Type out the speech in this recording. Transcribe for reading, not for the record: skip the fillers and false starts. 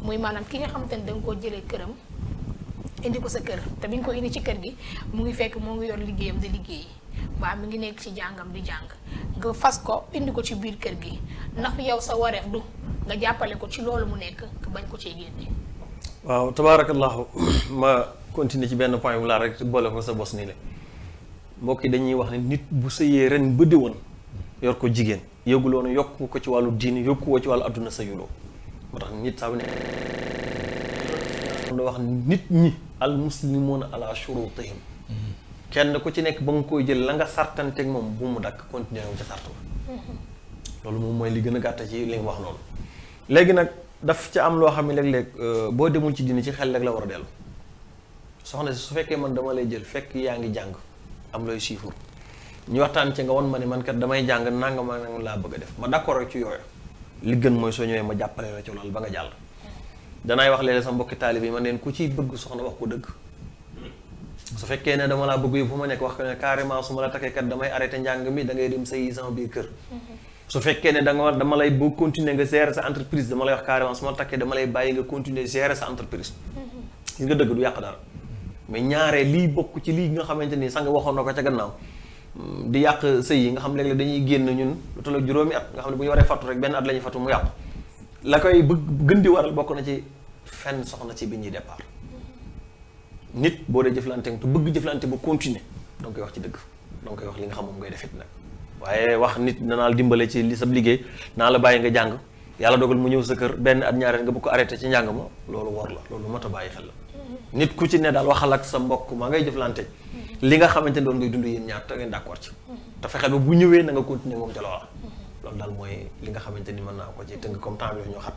muy maanaam ki nga xamante ne da nga koo jëlee këram indi ko sa kër te bi nga ko indi ci kër gi mu ngi fekk moo ngi yor liggéeyam di liggéey mbaa mi ngi nekk ci jàngam di jàng nga fas ko indi ko ci biir kër gi ndax yow sa wareef du nga jàppale ko ci loolu mu nekk bañ ko cee génne. waaw tabaarakallaahu ma continuer ci benn point bu laa rek boole ko sa bos nii la mbokk yi dañuy wax ne nit bu sëyee ren ba déwén yor ko jigéen yëguloonu yokku ko ci wàllu diini yokku ko ci wàllu adduna sëyuloo moo tax nit saa bu ne da wax nit ñi al muslimuuna ala shurutihim kenn ku ci nekk ba nga koy jël la nga sartanteeg moom bu mu dakk continuer wu ca sart ba loolu moom mooy li gën a gàtt ci li nga wax loolu léegi nag daf ca am loo xam ne léeg-léeg boo demul ci diini ci xel rek la war a dellu soxna si su fekkee man dama lay jël fekk yaa ngi jàng am looy siifur ñu waxtaan ci nga won ma ne man kat damay jàng nanga ma nanga laa bëgg a def ma d'accord rek ci yooyu li gën mooy soo ñëwee ma jàppale la ci loolu ba nga jàll danaay wax léeg-léeg sa mbokki taalib yi man leen ku ciy bëgg soxna wax ko dëgg su fekkee ne dama laa bëgg yëpp fu ma nekk wax ko ne carrément su ma la takkee kat damay arrêté njàng mi da ngay dem sëyi sama biir kër su fekkee ne dama lay boo continuer nga gérer sa entreprise dama lay wax carrément su ma la takkee dama lay bàyyi nga continuer gérer sa entreprise gis nga dëgg du yàq dara mais ñaaree lii bokk ci lii nga xamante ni sang waxoon na ko ca gannaaw di yàq sëy yi nga xam léeg-léeg dañuy génn ñun lu toll juróomi at nga xam ne bu ñu waree fattu rek benn at la ñuy fattu mu yàqu la koy bëgg gën di waral bokk na ci fenn soxna ci bi ñuy départ nit boo dee jëflante te bëgg jëflante ba continuer danga koy wax ci dëgg danga koy wax li nga xam moom ngay defit nag waaye wax nit danaa dimbale ci li sab liggéey naa la bàyyi nga jàng yàlla dogal mu ñëw sa kër benn at ñaareel nga bëgg ko arrêté ci njàng ma loolu war la loolu mat a bàyyi xel la nit ku ci ne daal waxal ak sa mbokk maa ngay jëflante li nga xamante ne doon ngay dund yéen ñaar te ngeen d'accord ci te fexeel ba bu ñëwee na nga continuer moom ca loola loolu daal mooy li nga xamante ni mën naa ko ci tënk comme temps bi ñoo xat